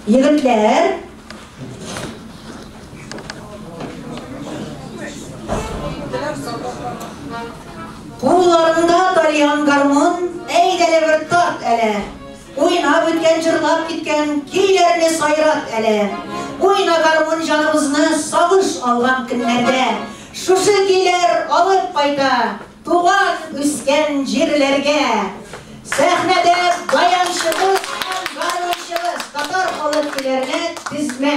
Егетләр. Кулларында тальян гармун, әйдәле бер тарт әле. Уйнап үткән, җырлап киткән көйләрне сайрат әле. Уйна гармун җаныбызны сагыш алган көннәрдә. Шушы көйләр алып кайта туган үскән җирләргә. Сәхнәдә баянчыбыз һәм гармунчыбыз татар халык көйләренә тезмә.